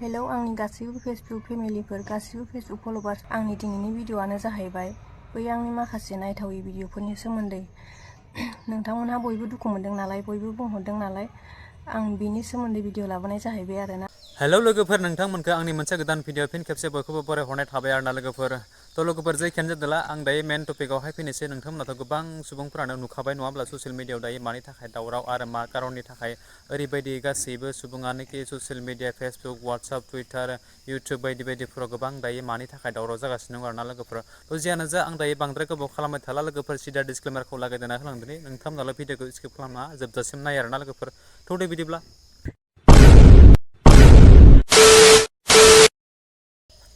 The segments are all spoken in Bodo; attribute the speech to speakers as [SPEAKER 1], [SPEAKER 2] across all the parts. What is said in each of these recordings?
[SPEAKER 1] हेलौ आंनि गासैबो फेसबुक फेमिलिफोर गासैबो फेसबुक फलोवार्स आंनि दिनैनि भिडिअ'आनो जाहैबाय बै आंनि माखासे नायथावै भिडिअ'फोरनि सोमोन्दै नोंथांमोनहा बयबो दुखु मोनदों नालाय बयबो बुंहरदों नालाय आं बिनि सोमोन्दै भिडिअ' लाबोनाय जाहैबाय आरोना।
[SPEAKER 2] हेलौ लोगोफोर नोंथांमोनखौ आंनि मोनसे गोदान भिडिअ फिन खेबसे बयखौबो बरायहरनाय थाबाय आरोना लोगोफोर लोगोफोर जायखियानो जादोंला आं दायो मेन टपिकआवहाय फैनोसै। नोंथांमोनाथ' गोबां सुबुंफोरानो नुखाबाय नङाब्ला ससियेल मिडियाआव दायो मानि थाखाय दावराव आरो मा खारननि थाखाय ओरैबायदि गासैबो सुबुङानोखि social media Facebook WhatsApp Twitter YouTube बायदि बायदिफोराव गोबां दायो मानि थाखाय दावराव जागासिनो दं आरोना लोगोफोर। जियानो जा आं दायो बांद्राय गोबाव खालामबाय थाला लोगोफोर सिदा डिसक्लेमारखौ लागायदेरना होलांदिनि नोंथांमोनाल' भिडिअखौ स्किप खालामना जोबजासिम नाय आरोना लोगोफोर। दे बिदिब्ला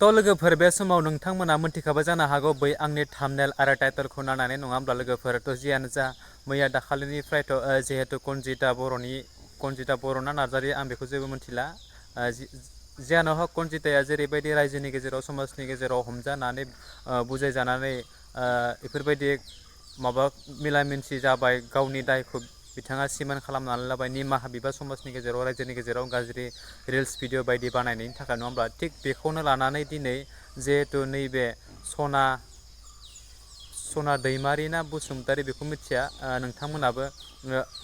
[SPEAKER 2] लोगोफोर बे समाव नोंथांमोना मोनथिखाबाय जानो हागौ बै आंनि थाम्बनेल आरो टाइटेलखौ नायनानै नङा होमब्ला लोगोफोर। जियानो जा मैया दाखालिनिफ्रायथ' जिहेतु कनजिता बर'ना नार्जारि आं बेखौ जेबो मिथिला। जियानो हक कनजिताया जेरैबायदि रायजोनि गेजेराव समाजनि गेजेराव हमजानानै बुजायजानानै बेफोरबायदि माबा मिला मिन्सि जाबाय गावनि दायखौ बिथाङा सिमान खालामनानै लाबाय निमाहा बिबा समाजनि गेजेराव रायजोनि गेजेराव गाज्रि रिल्स भिडिअ बायदि बानायनायनि थाखाय नङा होमब्ला। थिग बेखौनो लानानै दिनै जिहेथु नैबे सना दैमारि ना बसुमतारि बेखौ मिथिया नोंथांमोनाबो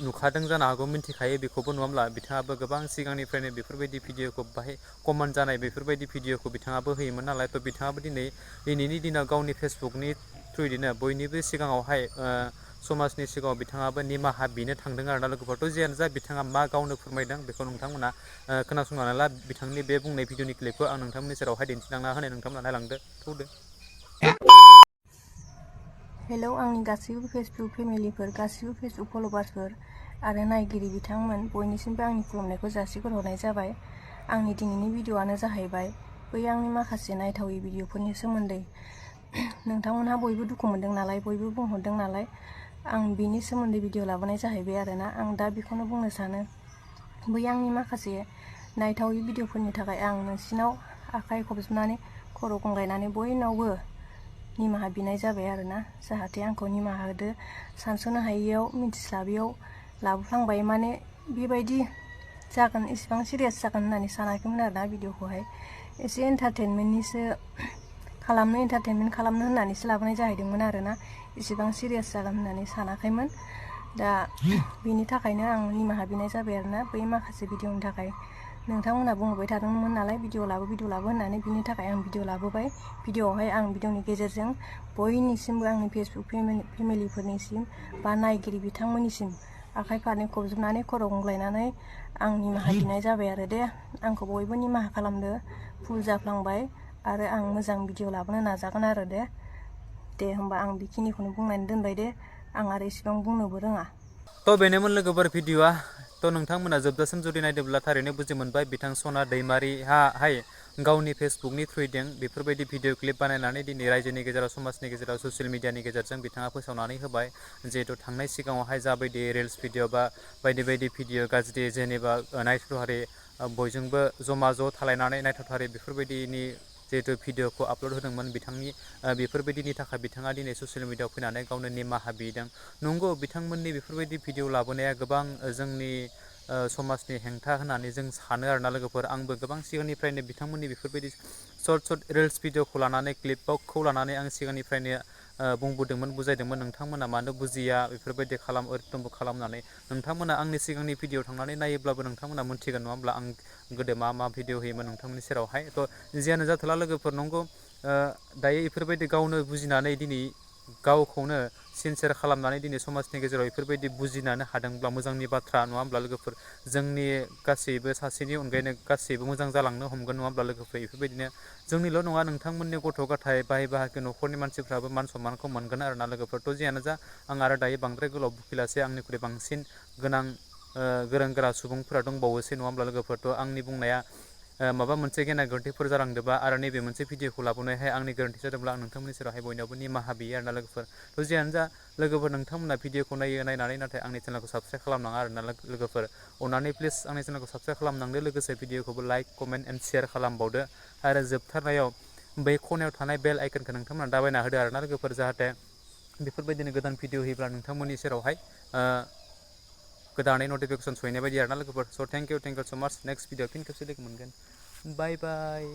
[SPEAKER 2] नुखादों जानो हागौ मिथिखायो बेखौबो नङा होमब्ला। बिथाङाबो गोबां सिगांनिफ्रायनो बेफोरबायदि भिडिअखौ बाहाय कमन जानाय बेफोरबायदि भिडिअखौ बिथाङाबो होयोमोन नालाय। बिथाङाबो दिनैनि दिनाव गावनि फेसबुकनि थ्रुयैनो बयनिबो सिगाङावहाय समाजनि सिगाङाव बिथाङाबो निमाहा बिनो थांदों आरोना लोगोफोर। जियानो जा बिथाङा मा गावनो फोरमायदों बेखौ नोंथांमोना खोनासंनानै ला। बिथांनि बे बुंनाय भिडिअनि क्लिपखौ आं नोंथांमोननि सेरावहाय दिन्थिलांना होनाय नोंथांमोना नायलांदो थौदो।
[SPEAKER 1] हेलौ आंनि गासैबो फेसबुक फेमिलिफोर गासैबो फेसबुक फलोवार्सफोर आरो नायगिरि बिथांमोन बयनिसिमबो आंनि खुलुमनायखौ जासिहरनाय जाबाय। आंनि दिनैनि भिडिअ'आनो जाहैबाय बै आंनि माखासे नायथावै भिडिअ'फोरनि सोमोन्दै नोंथांमोनहा बयबो दुखु मोनदों नालाय बयबो बुंहरदों नालाय आं बिनि सोमोन्दै भिडिअ' लाबोनाय जाहैबाय आरोना। आं दा बेखौनो बुंनो सानो बै आंनि माखासे नायथावै भिडिअ'फोरनि थाखाय आं नोंसिनाव आखाइ खबजबनानै खर' गंग्लायनानै बयनावबो निमाहा बिनाय जाबाय आरोना। जाहाथे आंखौ निमाहा होदो। सानस'नो हायैयाव मिथिस्लाबैयाव लाबोफ्लांबाय माने बेबायदि जागोन इसिबां सिरियास जागोन होननानै सानाखैमोन आरोना। भिडिअखौहाय एसे एन्टारटेनमेन्ट खालामनो होननानैसो लाबोनाय जाहैदोंमोन आरोना। इसिबां सिरियास जागोन होननानै सानाखैमोन। दा बेनि थाखायनो आं निमाहा बिनाय जाबाय आरोना बै माखासे भिडिअनि थाखाय। नोंथांमोनहा बुंहरबाय थादोंमोन नालाय भिडिअ लाबो होननानै, बिनि थाखाय आं भिडिअ लाबोबाय। भिडिअआवहाय आं भिडिअनि गेजेरजों बयनिसिमबो आंनि फेसबुक फेमिलिफोरनिसिम बा नायगिरि बिथांमोननिसिम आखाइ फारनै खबजबनानै खर' गंग्लायनानै आं निमाहा बिनाय जाबाय आरो दे। आंखौ बयबो निमाहा खालामदो। भुल जाफ्लांबाय आरो आं मोजां भिडिअ लाबोनो नाजागोन आरो दे होमबा आं बेखिनिखौनो बुंनानै दोनबाय दे। आं आरो इसिबां बुंनोबो रोङा।
[SPEAKER 2] बेनोमोन लोगोफोर भिडिअआ। नोंथांमोना जोबजासिम जुदि नायदोंब्ला थारैनो बुजि मोनबाय बिथां सना दैमारिहाय गावनि फेसबुकनि थ्रुयैजों बेफोरबायदि भिडिअ क्लिप बानायनानै दिनै रायजोनि गेजेराव समाजनि गेजेराव ससियेल मिडियानि गेजेरजों बिथाङा फोसावनानै होबाय। जिहेतु थांनाय सिगाङावहाय जाबायदि रिल्स भिडिअ बा बायदि बायदि भिडिअ गाज्रि जेनेबा नायथावहारि बयजोंबो जमा ज' थालायनानै नायथावथारि बेफोरबायदिनि जिहेतु भिडिअखौ आपल'ड होदोंमोन बिथांनि बेफोरबायदिनि थाखाय बिथाङा दिनै ससियेल मिडियाआव फैनानै गावनो निमाहा बिदों। नंगौ बिथांमोननि बेफोरबायदि भिडिअ लाबोनाया गोबां जोंनि समाजनि हेंथा होननानै जों सानो आरोना लोगोफोर। आंबो गोबां सिगांनिफ्रायनो बिथांमोननि बेफोरबायदि सर्ट रिल्स भिडिअखौ लानानै क्लिपखौ लानानै आं सिगांनिफ्रायनो बुंबोदोंमोन बुजायदोंमोन नोंथांमोना मानो बुजिया बेफोरबायदि ओरैथमबो खालामनानै। नोंथांमोना आंनि सिगांनि भिडिअ थांनानै नायोब्लाबो नोंथांमोना मोनथिगोन नङा होमब्ला आं गोदो मा भिडिअ होयोमोन नोंथांमोननि सेरावहाय। जियानो जाथोला लोगोफोर नंगौ दायो बेफोरबायदि गावनो बुजिनानै दिनै गावखौनो सिनसियार खालामनानै दिनै समाजनि गेजेराव बेफोरबायदि बुजिनानो हादोंब्ला मोजांनि बाथ्रा नङा होमब्ला लोगोफोर। जोंनि गासैबो सासेनि अनगायैनो गासैबो मोजां जालांनो हमगोन नङा होमब्ला लोगोफोर। बेफोरबायदिनो जोंनिल' नङा नोंथांमोननि गथ' गथाय बाय बाहागि न'खरनि मानसिफ्राबो मान सनमानखौ मोनगोन आरोना लोगोफोर। जियानो जा आं आरो दायो बांद्राय गोलाव बुखिलासै। आंनिख्रुइ बांसिन गोरों गोरा सुबुंफोरा दंबावोसै नङा होमब्ला लोगोफोर। आंनि बुंनाया माबा मोनसे गेना गोरोन्थिफोर जालांदोंबा आरो नैबे मोनसे भिडिअखौ लाबोनायहाय आंनि गोरोन्थि जादोंब्ला आं नोंथांमोननि सेरावहाय बयनावबो निमाहा बियो आरोना लोगोफोर। जियानो जा लोगोफोर नोंथांमोना भिडिअखौ नायनानै नाथाय आंनि चेनेलखौ साबसक्राइब खालामनाङा आरोना लोगोफोर। अननानै प्लिज आंनि चेनेलखौ साबसक्राइब खालामनांदो। लोगोसे भिडिअखौबो लाइक कमेन्ट एन्ड शेयार खालामबावदो। आरो जोबथारनायाव बै खनायाव थानाय बेल आइकनखौ नोंथांमोना दाबायना होदो आरोना लोगोफोर। जाहाथे बेफोरबायदिनो गोदान भिडिअ होयोब्ला नोंथांमोननि सेरावहाय गोदानै नटिफिकेसन सहैनाय बायदि आरोना लोगोफोर। थेंक इउ स' माच। नेक्स्ट भिडिअ फिन खेबसे लोगो मोनगोन। बाय बाय।